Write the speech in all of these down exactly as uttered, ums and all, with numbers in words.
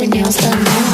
Nails done now.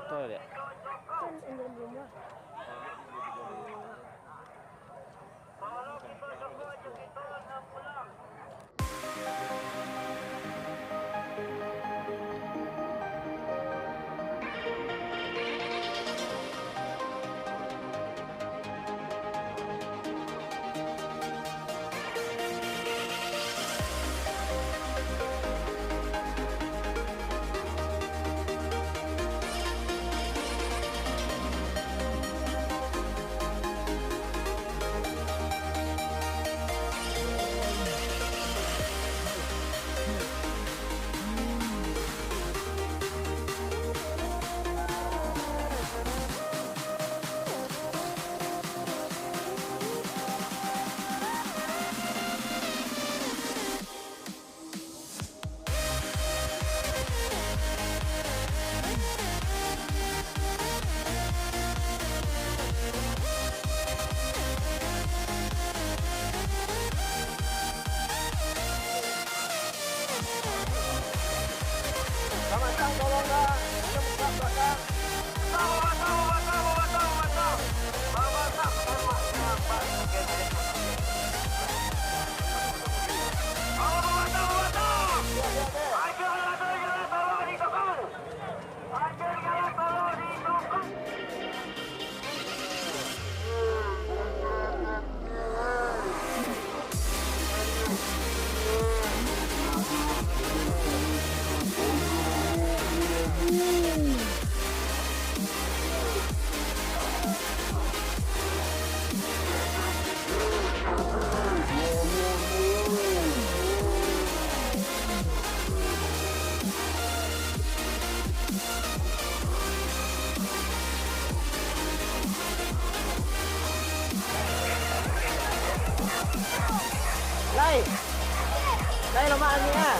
Entah dek. Hei. Lai lomak angin ah.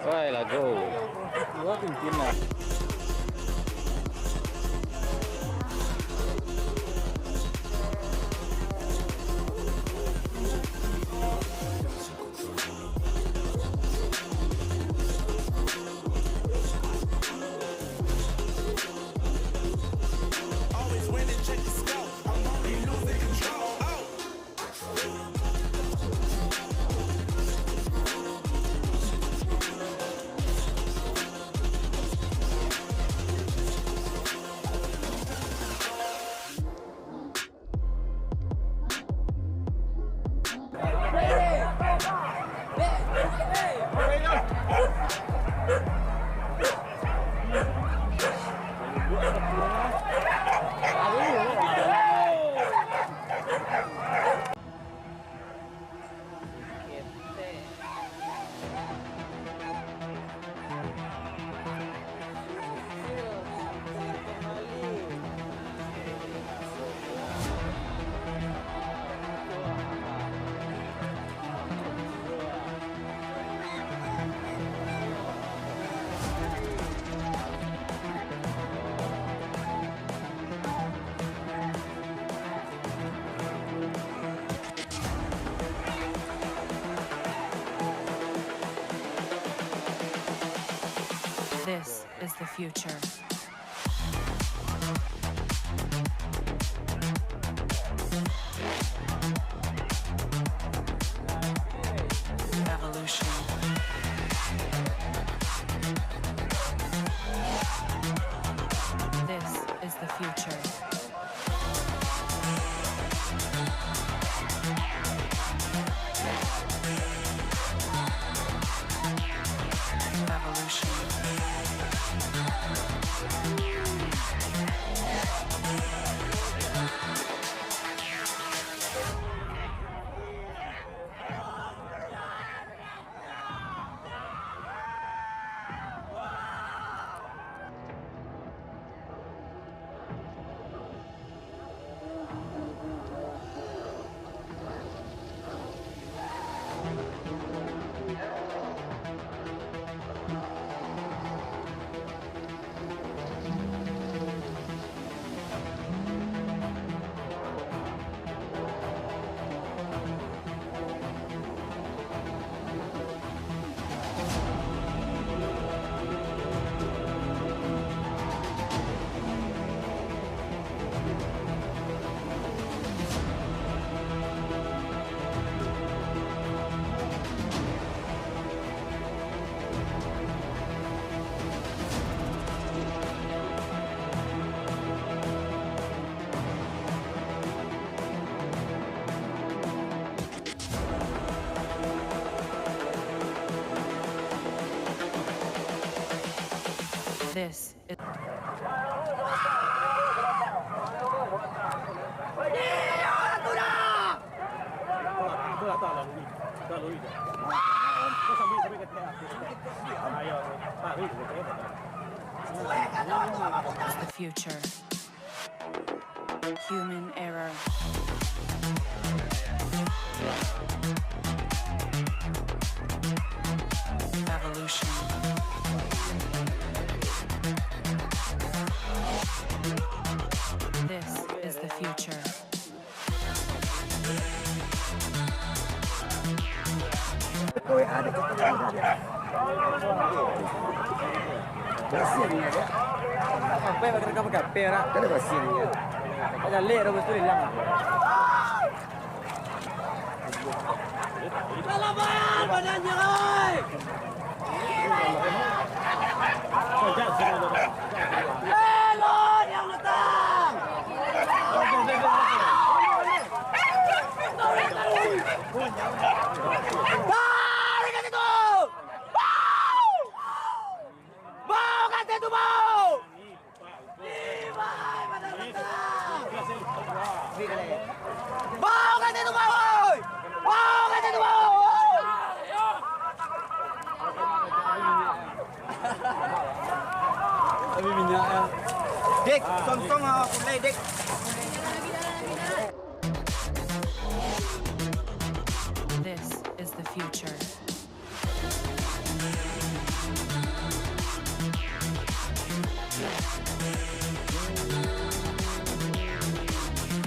Wai, lagu. Dua tintin lah. Always winning, check the score. I'm only losing control. Oh. This is the future. Evolution. This is the future. Evolution. This is the future. Human error. Evolution. This is the future. Kau yang ada. Berhasil ni, ya. Sampai pakai rekam-rekam, perak. Kan berhasil ni, ya. Tak jalek dah, lepas tu hilang. Alamak, badannya, oi! Elon yang datang! Lari ke situ! Bau kat situ, bau! Bau kat situ, bau! Sontong, ah, kulai, dek. This is the future.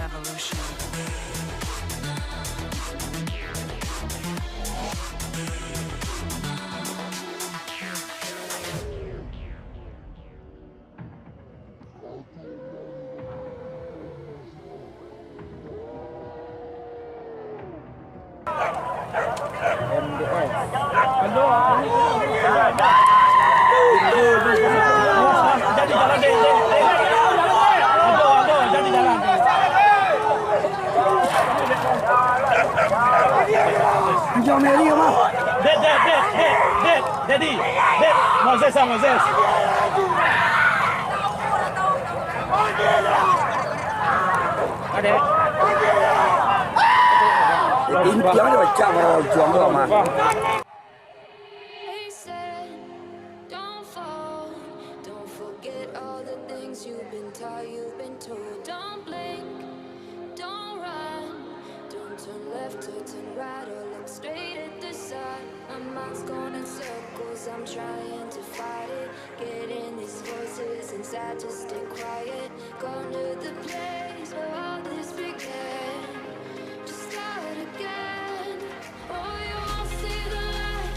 Evolution. Anjing Mary apa? Dek, dek, dek, dek, dek. Jadi, dek, Moses ah, Moses. Ada. Intinya dia pecah kalau juang tu, mah. They said, "Don't fall, don't forget all the things you've been taught, you've been told. Don't blink, don't run, don't turn left or turn right or look straight at the sun." My mind's going in circles, I'm trying to fight it. Getting these voices inside to stay quiet. Gone to the place where all this began. Just start again. Oh, you won't see the light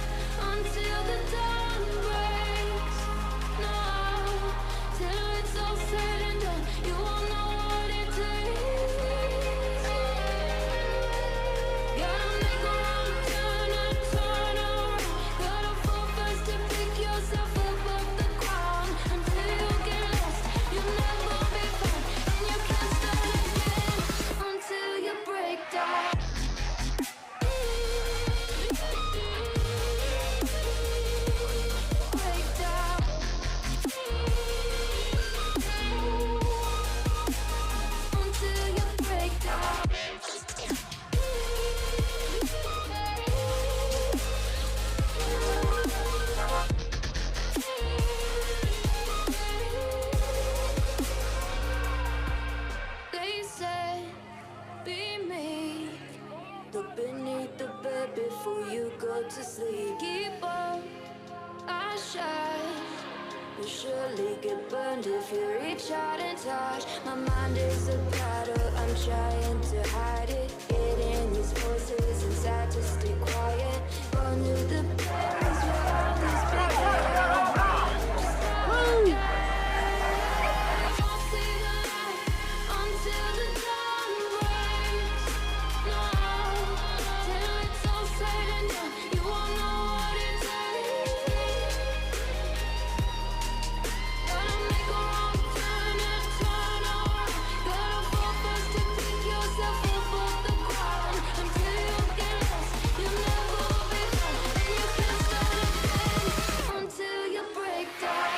until the dawn breaks. No, till it's all said and done, you won't know what it takes. Gotta make a wrong turn and turn around. Gotta fall first to pick yourself up off the ground. Until you get lost, you'll never be found, and you can't start again until you break down. They said, "Be me." Look beneath the bed before you go to sleep. Keep on, I shine. You'll surely get burned if you reach out and touch. My mind is a battle, I'm trying to hide it. Getting these voices inside to stay quiet. Gone to the place where all this began. Just start again. Won't see the light until the dawn breaks. No, till it's all said and done, you won't know what it takes. Gotta make a wrong turn and turn around. Gotta fall first to pick yourself up off the ground. Until you get lost, you'll never be found, and you can't start again until you break down.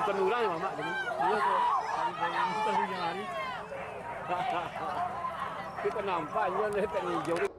Bukan urang ya, Mamak, tadi. Iya, tu. Tadi baru, baru yang hari. Kita nampak, dia ada pet hijau.